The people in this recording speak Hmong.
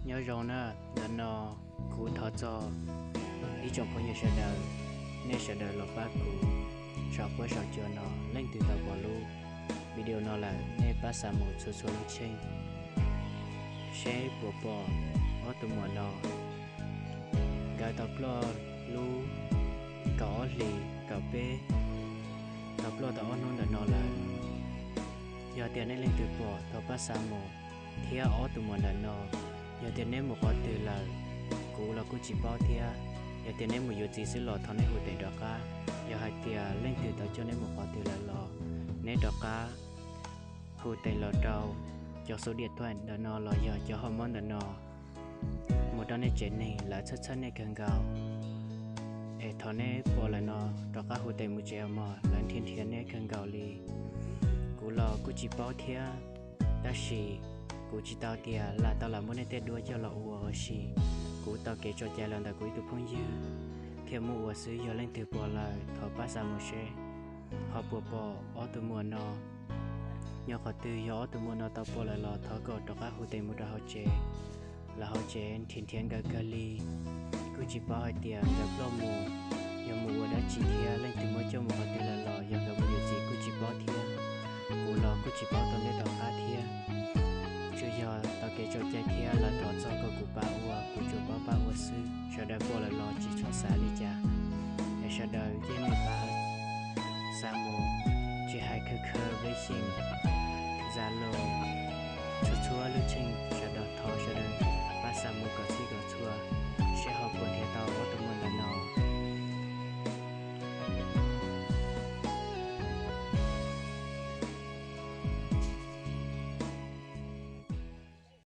Nyob zoo na, ntawm no kuv thov txog ib tsoom phooj ywg sawv daws, nej sawv daws los pab kuv saum huab saum cua no, leej twg tau pom lub video no lawm nej pab xa mus txhua txhua lub cheej seb puas pom ob tug muam no. Nkawd tau ploj lub kaum ob hlis kaum peb, tau ploj tau ob hnub ntawm no lawm. Yog tias nej leej twg pom thov pab xa mus, thiab ob tug muam ntawm no, yog tias neb mus qhov twg lawm, kuv los kuj tsis paub thiab. Yog tias neb mus yuav txiv xwb los thov neb hu tes rov qab. Yog hais tias leej twg tau coj neb mus qhov twg lawm los neb rov qab hu tes los rau cov xuv diam thuam ntawm no los yog cov hom mob ntawm no mus rau nej tsev neeg, lawv txhawj txhawj nej kawg nkaus. Es thov neb pom lawm no rov qab hu tes mus tsev os mog, lawv nrhiav nrhiav neb kawg nkaus li. Kuv los kuj tsis paub thiab, tab sis kuv tsis tau tias lam tau lam muab nej tej duab coj los ua ua si. Kuv tau kev tso cai los ntawm kuv ib tug phooj ywg thiaj muab ua xwb. Yog leej twg pom lawm thov pab xa mus seb ho puas pom ob tug muam no. Nyob qhov twg yog ob tug muam no tau pom lawm los thov kom rov qab hu tes mus rau hauv tsev. Lawv hauv tsev nrhiav nrhiav nkawd kawg li, kuj tsis paub hais tias nkawd ploj mus, yog mus ua dab tsi thiab leej twg muab coj mus qhov twg lawm los yog nkawd mus yuav txiv kuj tsis paub thiab. Kuv los kuj tsis paub tau neb tom qab thiab. Tsuas yog tau kev tso cai thiab lawv thov txog kom kuv pab ua, kuv tsuas paub pab ua xwb. Sawv daws pom lawm los tsis txhob xav li cas, es sawv daws yeej mus pab xa mus, tsis hais khawb khawb vej xyeem, Zalo, txhua txhua lub cheej